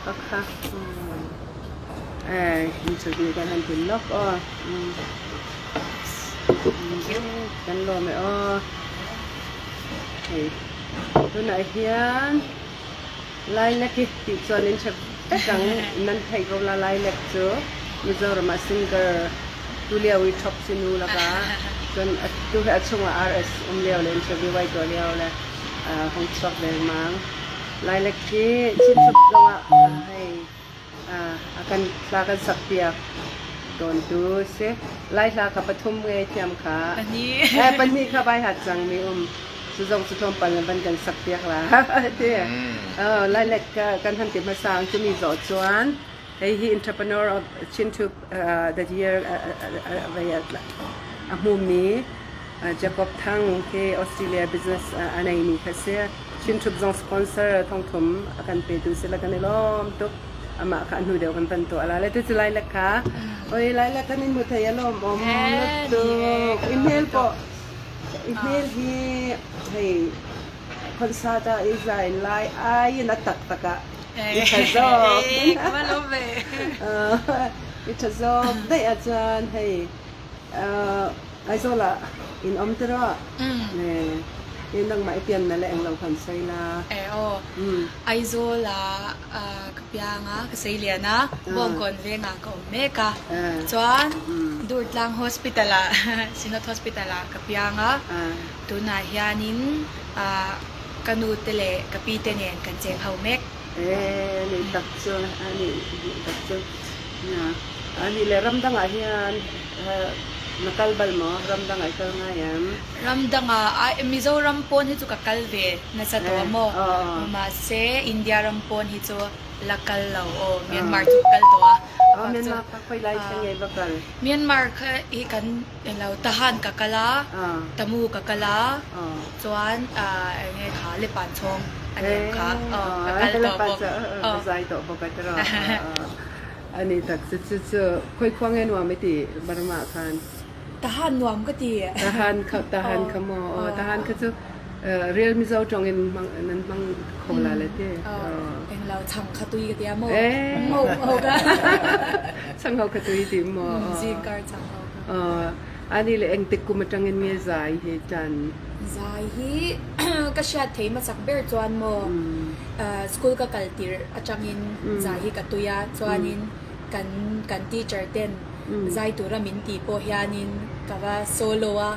Ka kha eh interview kan han tin lawk aw kan lawm e aw hei tunah hian Lilac i tih chuan in hre vek ang nan theih ko la Lilac chu Mizoram ah singer tu lio i thawk si nu laka cun tu hi a chungah RS um lio le interview ai tuah lio le hong chuak lengmang. Lilac hi Cinthluk zongah hei a kan hla kan sakpiak tawntu si. Lai hla kha pathum nge thiam kha. Pahnih. Eh, pahnih kha vai hat cangmi um. Cu zong cu tlawmpal in van kan sakpiak la. Ti. Lilac kan han ti hmasa ang cumi zawh chuan hei hi entrepreneur of Chinthuk the year a hmumi Jacob Thang hi Australia business a neimi kha si. Chinṭhup zong sponsor thongthum a kan petu si le kan i lawm tuk. Amah kha a hnu deuh kan van tuah la. Le tu lai le kha oi lai le kan in mu thei a lawm om tuk. Email pawh email hi hei concert ah i zai lai ai in a tak tak ah i tha zawk. I tha zawk daih ahcun hei Aizawl ah in um tiraw? Eh, nangmah i pian na le englo kan soi la. Eh aw. Aizawl ah ka piang a, ka seilian a, Bawngkawn veng ah ka um mek a. Chuan Durtlang Hospital ah, Synod Hospital ah ka piang a. Tunah hianin ka nu te leh ka pi te nen kan cheng ho mek. Eh, ni tak chu, ni tak chu. Ani le ramdang ah hian na kal bal maw? Ramdang ah i kal ngai em? Ramdang ah Mizoram pawn hi chu ka kal ve nasa tawh a maw? Mahse India ram pawn hi chu la kal lo aw. Myanmar chu ka kal tawh a. Myanmar kha khawi lai thleng nge va kal? Myanmar kha hi kan englo Tahan ka kal a, Tamu ka kal a, chuan eng nge kha Lepanchawng a ni ang kha ka kal tawh bawk. Ka zai tawh bawk a tiraw. A ni tak chu chu chu khawi khua nge nuam i ti Burma ah khan? Tahan nuam ka ti. Tahan kha Tahan kha maw? Aw Tahan kha chu real Mizo tawng in hmang nan hmang kho la le ti. Englo chhang kha tui ka tia maw? Ngau ho ka. Chhang ho kha tui ti maw? Zingkar chhang ho kha. A ni le engtik kum atangin nge zai hi tan? Zai hi ka hriat thei hmasak ber chuan maw school ka kal tirh atangin zai hi ka tui a, chuanin kan kan teacher ten zai tura min tih pawh hianin ka va solo a,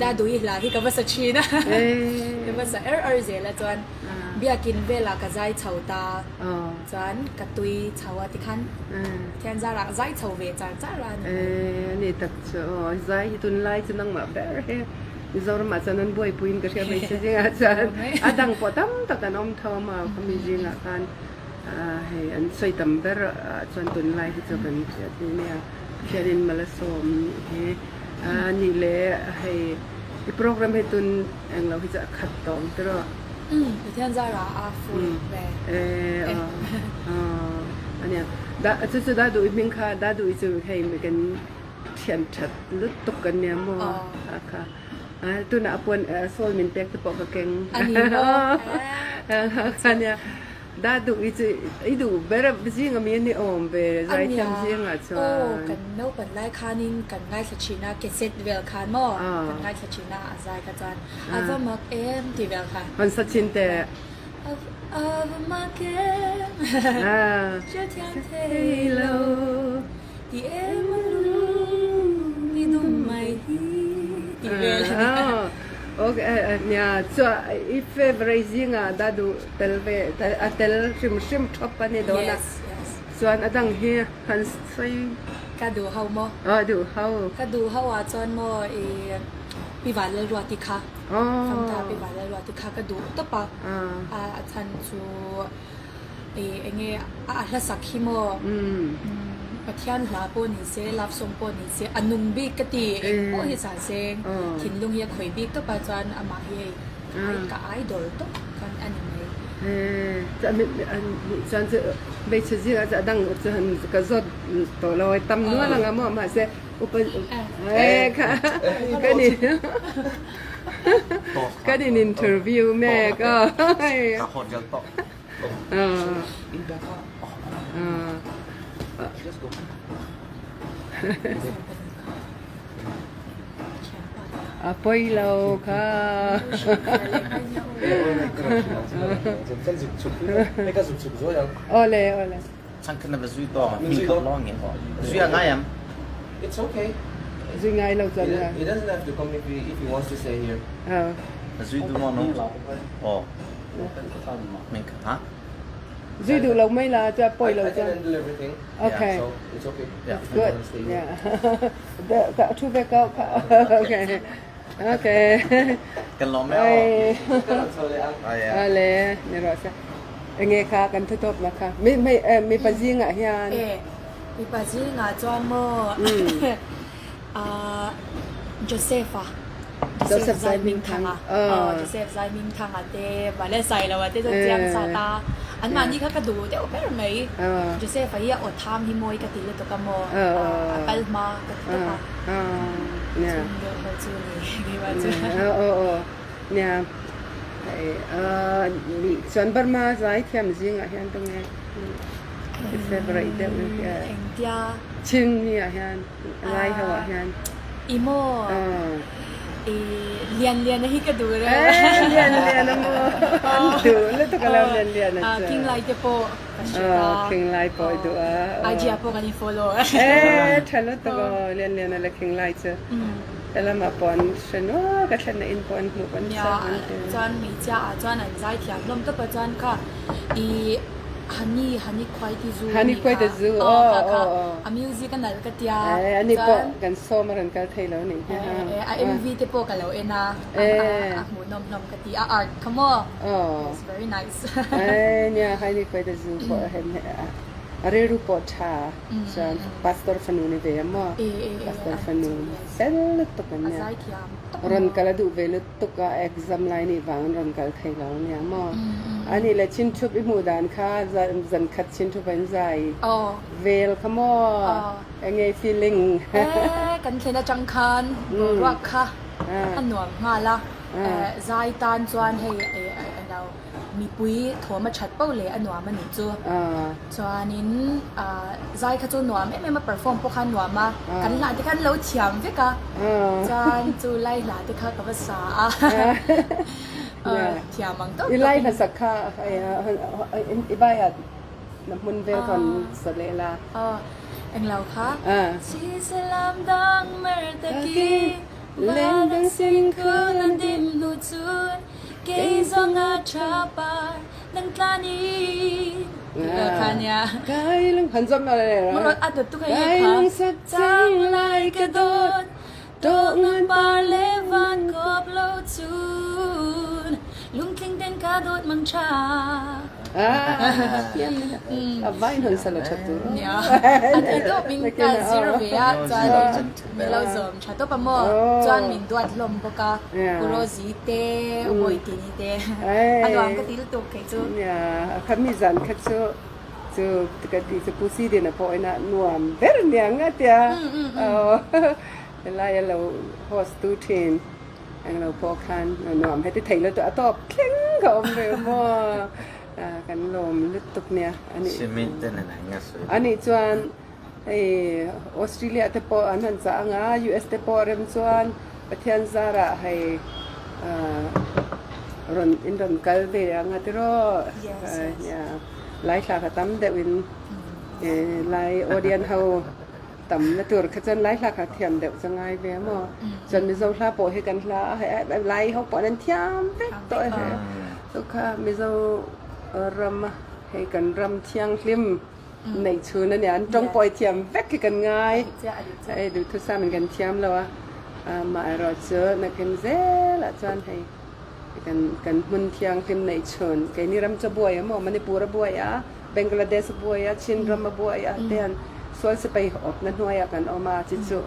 Daduhi hla hi ka va sa thin a, ka va sa er er zel a chuan biakin velah ka zai chho ta. Chuan ka tui chho a tikhan thian zarah zai chho ve char char a ni mai. Eh, ni tak chu aw, zai hi tunlai chu nangmah ber hi Mizoram ah chuan an buaipui in ka hria hmeichhe zingah chuan a dang pawh tam tak an awm tho a khami zingah khan hei an sawi tam ber ah chuan tunlai hi chu kan hriat hi nia Pathianin mal a sawm nih hi a nih leh hei i program hi tun englo hi chu a khat tawh ang tiraw. Umm Pathian zarah a full ve. Eh aw aw ania da chu chu da duh i hming kha da duh i chu hei mi kan thian that lutuk kan nia maw kha kha tunah a puan sawl min pek te pawh ka keng ani maw kha nia Da duh i chu i duh ber a zing ami a ni awm ve zaithiam zingah chuan. Aw kan naupan lai khanin kan ngaithla thin a cassette vel khan maw kan ngaithla thin a a zai kha chuan a va mak em tih vel kha. Hawn sa chin teh. A va mak em hriathiam thei lo ti em a lung i dum mai hi tih vel a ni. Ok nia chuan i favorite zingah da duh tel ve a tel hrim hrim thawp a ni dawn a chuan a dang hi han sawi Ka duh ho maw? Aw duh ho. Ka duh ho ah chuan maw i Pi Vanlalruati kha Famta Pi Vanlalruati kha ka duh tawp a a chhan chu i enge a hla sak hi maw Pathian hla pawh ni se love song pawh ni se a nung bik ka ti eng pawh hi sa se thinlung hi a khawih bik tawp a chuan amah hi hei ka idol tawp khan a ni mai. Chuan chu hmeichhe zingah chu a dang chu han ka zawt tawh lo a tam nual ang a maw mahse upa kha ka ni kan in interview mek a. A pawi lo kha. Awle awle. It's okay. Zui ngai lo chuan. He doesn't have to come if he, if he wants to stay here. Zui duh lo mai la chuan pawi lo I can chuan. handle everything. Okay. So it's okay. Yeah. If you Good. wanna stay here. Yeah. Ka thu ve ko kha. Okay. Okay. Kan lawm e aw. Ai. Ai. Ale ni rawh se. Enge kha kan thu tawp na kha. Mi mi mipa zingah hian. E mipa zingah chuan maw ah Joseph a Joseph Zaimingthanga aw Joseph Zaimingthanga te Vale Sailoa te chu chiang sat a an mahni kha ka duh deuh ber mai Joseph a hi a aw tham hi mawi ka ti lutuk a maw a kal hma ka ti tawp a chung deuh ho chu ni keimah chu. Nia chuan Burma zaithiam zingah hian ka nge favorite deuh engtia Chin mi ah hian Lai ho ah hian. I maw? I lian lian a hi ka duh reuh. Eh, lian lian a maw? An duh lutuk a lo lian lian a chu. King lai te pawh ka hre ta. King lai pawh i duh a. IG ah pawh kan in follow. Eh, tha lutuk aw lian lian a la king lai chu. Helamah pawh an hre nual ka thlenna in pawh an hmuh kan Nia, chuan hmeichhia ah chuan an zai thiam hlawm tawp a chuan kha i Hani Hani khuai ti zu Hani ni khuai kha te zu aw aw kha kha aw aw a music a nalh ka tia Eh ani pawh chuan kan sawm a rawn kal thei lo nih hi eh ha eh a MV te pawh ka lo en a a eh a hmuhnawm hlawm ka ti a art kha maw aw it's very nice eh nia Hani khuai te zu pawh a hem a rilru pawh tha chuan pastor fanu ni ve a maw eh eh eh pastor a fanu yes fel lutuk an a nia zai thiam tawp rawn maw kal a duh ve lutuk tuk a exam lai nih vang an rawn kal thei lo ania maw? Anih le Chinthup i hmuh dan kha zan khat Chinthup an zai vel kha maw? Enge i feeling? Ee kan thlen atang khan boruak kha a nuam nghal a, zai tan chuan hei alo mipui thawm a that poh leh a nuam a nih chu. Chuanin zai kha chu nuam em em a perform pawh kha a nuam a, kan hla te kha an lo thiam vek a, chuan chu lai hla te kha ka va sa a, thiam ang tawk I lai tawkin. hla sak kha i baiah na hmun vel kha an sa leh la. Aw, englo kha. Sisalam dang mer taki Lengdang sin khun an dim hnu chun Kei zawng a tha par nang tlan in Kha nia. Kai lung han zawm la le Mo a dawt tu kha Kai lung sak chang lai ka dawt Tawh ngan par le van kawp lo chun Lungtling ten ka dawt mang tha. A vain han sa la tha tur. Nia. A thei tawp in ka zir ve a chuan min lo zawm tha tawp a maw chuan min duat hlawm bawk a Pu Rosie te U Bawitini te a nuam ka ti lutuk kei chu. Nia a kha mi zan kha chu chu ka ti chu Pu Sidina pawh ina nuam ber niang a tia helai a lo host tu thin. Englo pawh khan nuam heti thei lo tawh a tawp thleng ka awm ve maw kan lawm lutuk nia ani ani chuan hei Australia te pawh an han chah anga US te pawh rem chuan Pathian zarah hei rawn in rawn kal ve anga tiraw nia lai thla kha tam deuh in lai audience ho Tam na tur kha chuan Lai hla kha thiam deuh chu ngai ve maw? Chuan Mizo hla pawh hi kan hla a Lai ho pawh an thiam vek tawh e. Chu kha Mizo ram a hei kan ram thianghlim neih chhun a nia an tawng pawh i thiam vek hi kan ngai. Hei duhthusam in kan thiam lo a, amaherawh chu nakin zelah chuan hei kan kan hmun thianghlim neih chhun keini ram chu a buai a maw Manipur a buai a. Bangladesh a buai a, Chin ram a buai a te an sual sipai awpna hnuaiah kan awm a, chi chu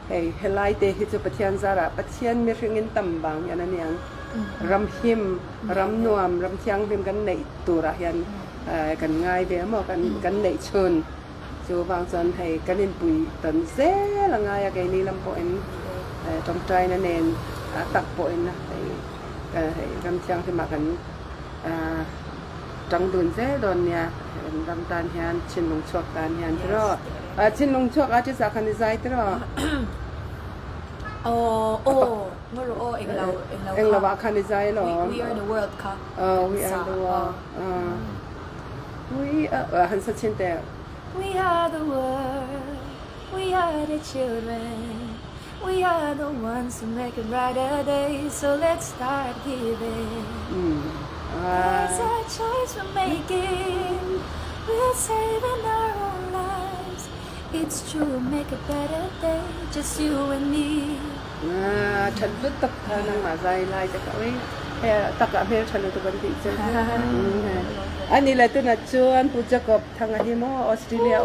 hei helai te hi chu Pathian zarah Pathian mihringin tam vang hian a niang ram him, ram nuam, ram thianghlim kan neih turah hian kan ngai ve a maw kan kan neih chhun chu vang chuan hei kan inpui tawn zel a ngai a keini lam pawhin tawngtaina nen a tak pawhin hei ram thianghlimah kan. Tang dun zel dawn nia kan ram tan hian Chinlung chhuak tan hian tiraw Chinlung chhuak artist ah khan i zai tiraw Aw aw ngaw rawh aw englo englo kha englo ah khan i zai lo We are the world kha aw we are the world we are han sa chin teh We are the world we are the children we are the ones who make a brighter day so let's start giving It's a choice we're making we're saving our own lives it's true make a better day just you and me. That lut tak kha nangmah zai lai te ka ui he takah hmel tha lutuk an tih chu. Ani le tunah chuan Pu Jacob Thanga hi maw Australia.